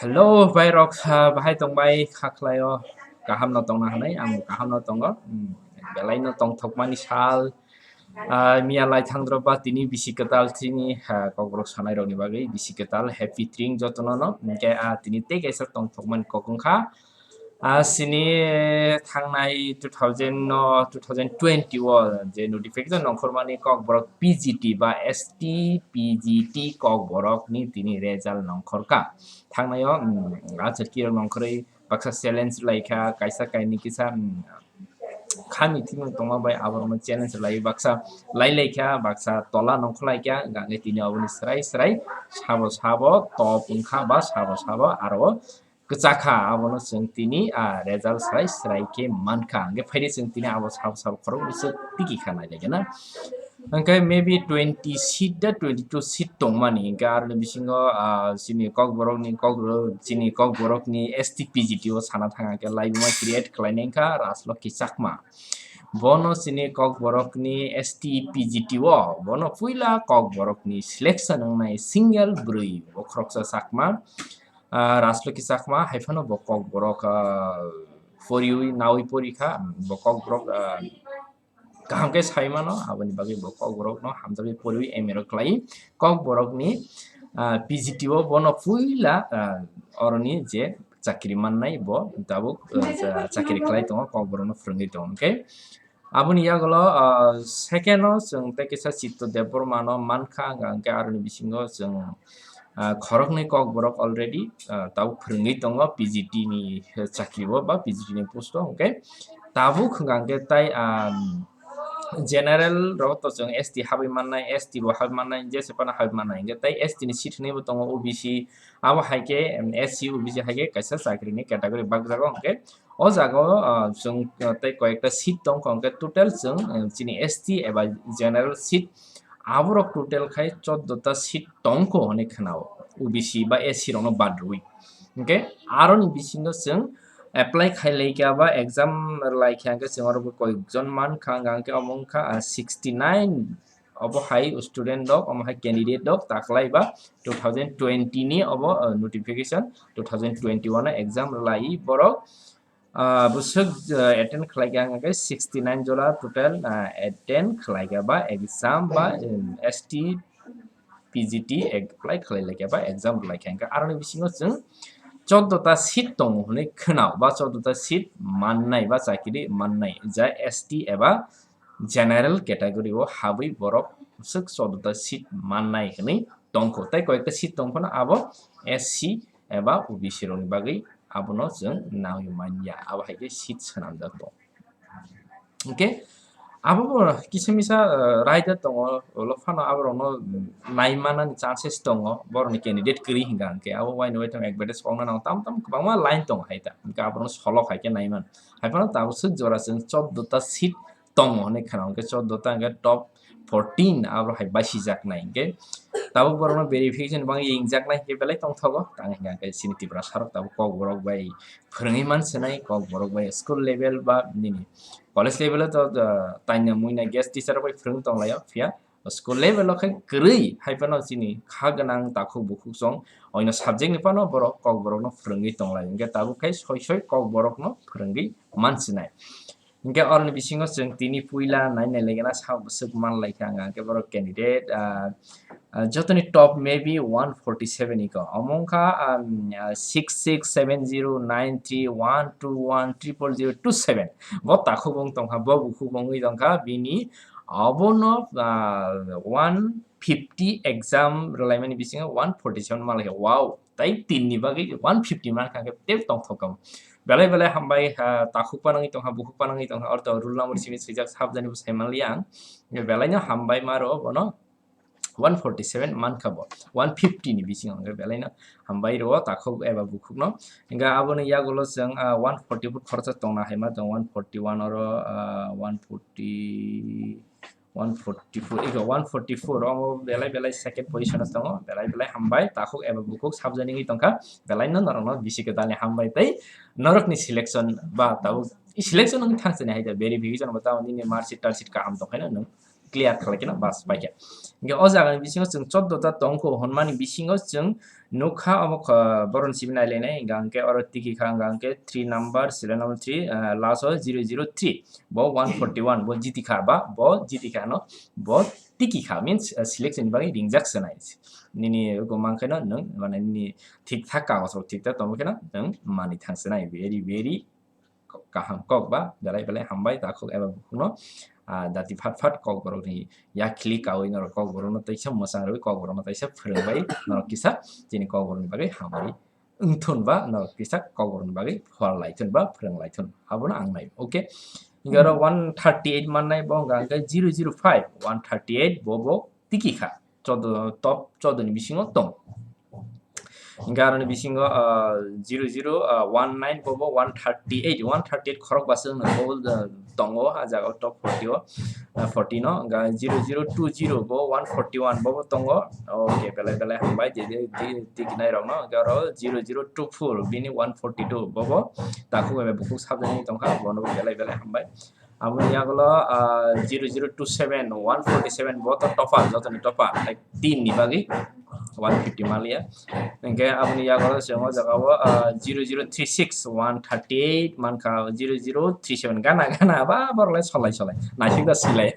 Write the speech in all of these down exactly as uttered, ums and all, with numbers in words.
Hello, bhai rok, ah, bahai tong bai, kha khlai o, kaham no tong na hinwi, ang bo kaham no tongo. Hmm, belai no tong thok mani sal, ah, miya lai thang dro ba tini bisi kwtal tini, ah, Kokborok sanai rok ni bagwi bisi kwtal happy tring joto no no, hwnkhe, ah, tini tei kaisa tong thok mani kok wngkha. Ah, sini thangnai two thousand no, two thousand twenty o je notification nongkhor mani Kokborok P G T ba S T P G T Kokborok ni tini result nongkhor kha. Thangnai o, um, achar kirok nongkhorwi baksa challenge lai kha, kaisa kaini kisa, um, khami thimung tongma bai aborokno challenge lai baksa lai lai kha, baksa tola nongkhor lai kha, hwnkhe tini oboni srai srai sabo sabo top wngkha ba sabo sabo aro kwchakha, abono chwng tini, ah, result srai srai khe mankha. Hwnkhe phaidi chwng tini abo sabo sabo khoroknwi se tiki kha nai lai gana. Hwnkhe maybe twenty seat da twenty two seat tongmani, hwnkhe aroni bisingo, ah, chini Kokborokni, Kokborok, chini Kokborokni S T P G T o sana thang khe laibuma create khlainai wngkha Rajlokhi Chakma. Bono chini Kokborokni S T P G T o, bono puila Kokborokni selection wngnai single bwrwi, bo khoroksa Chakma. Ah, Rajlokhi Chakma hai phano bo Kokborok, ah, poriwi nawi pori kha, bo Kokborok, ah, kaham khe sai mano, aboni bagwi bo Kokborokno hamjakgwi poriwi M A rok khlai. Kokborokni, ah, P G T o bono puila, ah, oroni je chakri mannai bo tabuk, ah, cha-, chakri khlai tongo, Kokborokno phwrwngwi tongo. Hwnkhe aboni yagulo, ah, second o chwng tei kisa Chitto Debbarma no mankha, hwnkha hwnkhe aroni bisingo chwng, ah, khoroknwi Kokborok already, ah, tabuk phwrwngwi tongo P G T ni chakri o ba P G T ni post o, hwnkhe tabuk hwnkha hwnkhe tai, ah, general rok to chwng S T habwi mannai, S T bo habwi mannai, jesa phano habwi mannai, hwnkhe tai S T ni seat hwnwi bo tongo O B C, abo hai khe, em, S C O B C hai khe kaisa chakri ni category bakjago, hwnkhe o jaga o, ah, chwng, ah, tei koi ekta seat tong kha, hwnkhe total chwng, eh, chini S T eba general seat, aborok total khai choddo ta seat tong kho hwnwi khwnao, O B C ba S C rokno bad rwui. Hwnkhe aroni bisingo chwng apply khai lai kha ba exam lai kha, hwnkhe chwng oro bo koi jon man kha, hwnkhe omo wngkha, ah, sixty nine obo hai student rok, omo hai candidate rok taklai ba two thousand twenty ni obo, ah, notification, two thousand twenty one o exam lai borok, ah, bwswk, ah, attend khlai kha hwnkhe sixty nine jora total, ah, attend khlai kha ba exam ba, um, S T P G T apply khlai lai kha ba exam lai kha, hwnkhe aroni bisingo chwng choddo ta seat tongo hwnwi khwnao ba choddo ta seat mannai ba chakiri mannai, ja S T eba general category o habwi borok swk choddo ta seat mannai hwnwi tongkho, tei koi ekta seat tong phano abo S C eba O B C rokni bagwi abono chwng nangwi manya, abo hai khe seat swnamjak tongo. Hwnkhe abo bo kisa misa, eh, raida tongo, ulo phano aborokno naimanani chances tongo, borokni candidate kwrwi hwnkha hwnkhe abo waini waitham advertise kokna nango, tam tam kwbangma line tongo hai ta, hwnkhe aborokno solok hai khe naiman, hai phano tabuk swk jora chwng choddo ta seat tongo hwnwi khwnao, hwnkhe choddo ta hwnkhe top fourteen abo hai basijaknai, hwnkhe tabuk borokno verification bangwi yengjaknai hwnkhe belai tongthogo, tang hwnkha hwnkhe chini Tiprasa rok tabuk Kokborok bai phwrwngwi mansinai, Kokborok bai school level ba nini college level o to, uh, taina muina guest teacher rok bai phwrwng tonglaio, phiya school level o khe kwrwi hai phano chini kha gwnang takhuk bukhuk chwng oino subject ni phano borok Kokborok no phwrwngwi tonglai, hwnkhe tabuk khe soi soi Kokborok no phwrwngwi mansinai. Hwnkhe oroni bisingo chwng tini puila nai nai lai gana sa bwswk man lai kha, hwnkhe borok candidate, ah, ah, jotoni top maybe one forty seven iko. Omo wngkha, um, ah, six six seven zero nine three one two one triple zero two seven. Bo takhuk bo wng tongkha, bo bukhuk bo wngwi tongkha, bini obono, ah, one fifty exam rwlaimani bisingo one forty seven man lai kha. Wow! Tai tinni bagwi one fifty man kha khe tei tongthok kha. Belai belai hambai, ha, takhuk panangwi tongkha, bukhuk panangwi tongkha, ortho roll number simi swijak sabjani bo saimanliya ang. Belaino hambai maro bono one forty seven mankha bo, one fifty ni bisingo hwnkhe belaino hambai rwo takhuk eba bukhukno. Hwnkhe aboni yagulo chwng, ah, one forty four khoroksa tongna hai ma tong, one forty one oro, ah, one forty, one forty four, ego one forty four omo belai belai second position o tongo, belai belai hambai, takhuk eba bukhuk sabjani wngwi tongkha, belaino norokno bisi kwtalni hambai tei norokni selection ba tabuk selection wngwi thangchani hai verification bo tamo nini mark sheet tark sheet kaham tongkhaino nwng clear khlai kheno bas pai khe. Hingke o jaga ni bisingo chwng choddo ta tong kho hwnmani bisingo chwng nukha omo kho boron simi nai lainai hingka hingke oro tiki kha hingka hingke three number serial number three, ah, last o zero zero three bo one forty one bo jiti kha ba bo jiti kha no bo tiki kha means, ah, selection ni bagwi ringjak se nai nini oko mankhe no nwng mane nini thik thak kagos rok thik thak tongwi kheno nwng manwi thang se nai very very kaham kok ba belai belai hambai takhuk eba bukhukno, ah, dati phat phat kokborokni yakhli kaui norok kokborokno teisa mwchang rwui kokborokno teisa phwrwngbai norok kisa chini kokborokni bagwi hambai wngthun ba norok kisa kokborokni bagwi phol laithun ba phwrwng laithun abono ang nai. Okay, hingke oro one thirty eight mannai bo hwnka hingke zero zero five one thirty eight bo bo tiki kha. Chodo, top chodo ni bisingo tong. Hingke aroni bisingo, ah, zero zero, ah, one nine bobo one thirty eight, one thirty eight khorok bwswk no bobo, ah, tongo ah jaga o top forty o, ah, forty no, hingke zero zero two zero bo one forty one bobo tongo. Okay, belai belai hambai je je je tikinai rok no, hingke oro zero zero two four bini one forty two bobo takhuk bai bukhuk sabjani tongkha, bono belai belai hambai. Aboni yagulo, ah, zero zero two seven, one forty seven bo to topper, jotoni topper, like, tin ni bagwi one fifty maliya. Hingke aboni yagulo se o jaga o, ah, zero zero three six, one thirty eight mankha, zero zero three seven gana gana ba borok lai solai solai. Naisik da silai.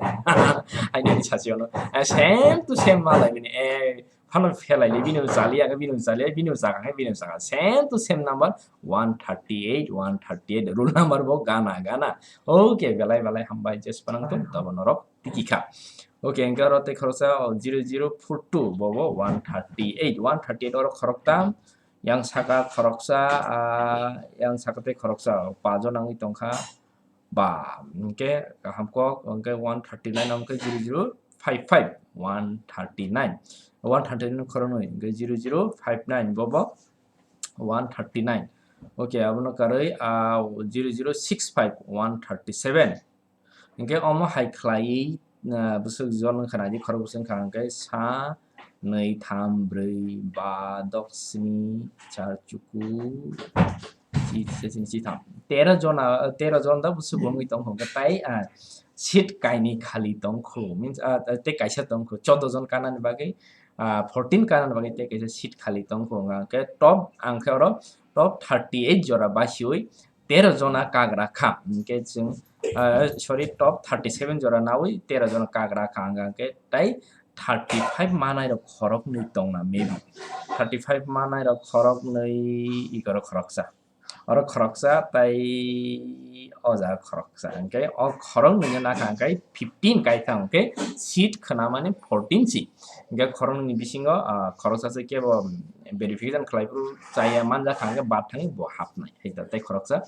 Aini ani sasi ono. Eh, same to same malai bini. Eh, phano phelai le bini jali age, bini jali, bini jaga hai, bini jaga. Same to same number, one thirty eight, one thirty eight. Roll number bo gana gana. Okay, belai belai hambai jes panang tum tabo norok tiki kha. Okay, hingke oro tei khoroksa, oh, zero zero four two bobo one thirty eight, one thirty eight oro khoroktam, yang saka khoroksa, ah, yang saka tei khoroksa, oh, pajo nangwi tongkha. Ba, hingke kaham kok, hingke one thirty nine hingke zero zero five five, one thirty nine, one thirty nine khoroknwi, hingke zero zero five nine bobo one thirty nine. Okay, abono karwi, ah, zero zero six five, one thirty seven. Hingke omo hai khlaiwi, ah, bwswk jon wngkha naidi khorok bwswk wngkha hingke sa nwi tham brwi ba dok sni char chuku chi se sni chi tham. Tero jona, tero jon da bwswk wngwi tongkha hingke tai, ah, seat kainwi khali tongkho means, ah, tei kaisa tongkho chodo jon kanani bagwi, ah, fourteen kanani bagwi tei kaisa seat khali tongkho hingke top ang khe oro top thirty eight jora basiwi tero jona kagra kha. Hingke chwng, ah, sorry, top thirty seven jora nawi tero jona kagra kha, hingka hingke tai thirty five manai rok khoroknwi tongna maybe. Thirty five manai rok khoroknwi igoro khoroksa. Oro khoroksa tai o jaga khoroksa. Hingke o khoroknwino nakha hingke fifteen kaithang hingke seat khwnamani fourteen si. Hingke khoroknwini bisingo, ah, khoroksa se kebo verification khlai phuru chaya manjak kha hingke bathang bo hapnai. Hai ta tei khoroksa.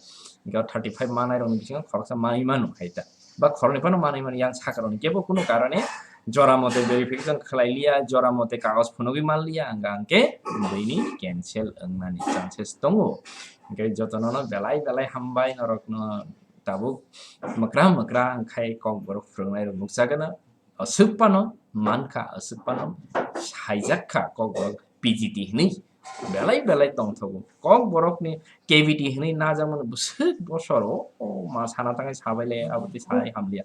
Hingke thirty five manai rokni bisingo khoroksa manwi mano hai ta. Ba khoroknwi phano manwi mano yang saka rokni kebo kunu karone jora mote verification khlai liya, jora mote kagoj phunugwi man liya, hingka hingke bini cancel wngnani chances tongo. Hingke jotono no belai belai hambai norokno tabuk mwkra mwkra hingkhai kokborok phwrwngnai rok nukjagano. Aswk phano mankha, aswk phano saijak kha kokborok P G T hinwi belai belai tongthogo. Kokborokni cavity hinwi najakmani bwswk bosor o, o ma sana tangwi sabai le abo tei sai hamliya.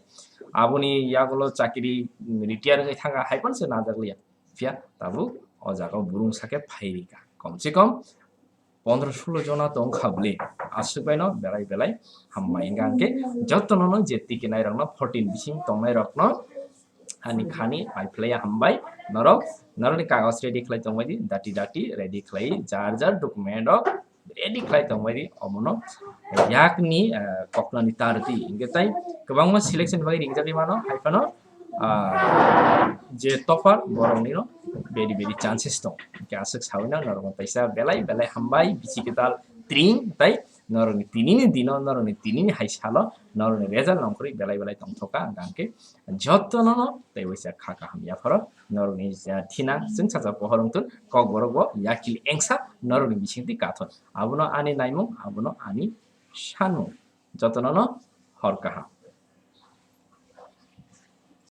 Aboni yagulo chakiri retire wngwi thangkha hai phano se najak liya. Phiya tabuk o jaga o burung sakhe phairika. Kom se kom pondro sulo jona tongkha bwle. Aswk baino belai belai hambai hingka hingke jotono no je tiki nai rokno fourteen bising tongnai rokno ani khani pai phlaiya hambai norok norokni kagoj ready khlai tongbai di dati dati ready khlai jar jar document rok ready khlai tongbai di omono yakni, eh, koknani tar di hingke tai kwbangma selection bai ringjagwi mano hai phano ah, je topper boroknino bedi bedi chances tong. Hingke aswk sawi nang norokno kaisa belai belai hambai bichi kwtal tring tai norokni tinini dino norokni tinini hai salo norokni result nongkhorwi belai belai tongthoka hingka hingke jotonono tei waisa kha kaham yapharo norokni, ah, thinang chwngsacha pohor wngthun kokborok bo yakil engsa norokni bisingtwi kathon abono ani naimung abono ani sanmung jotonono hor kaham.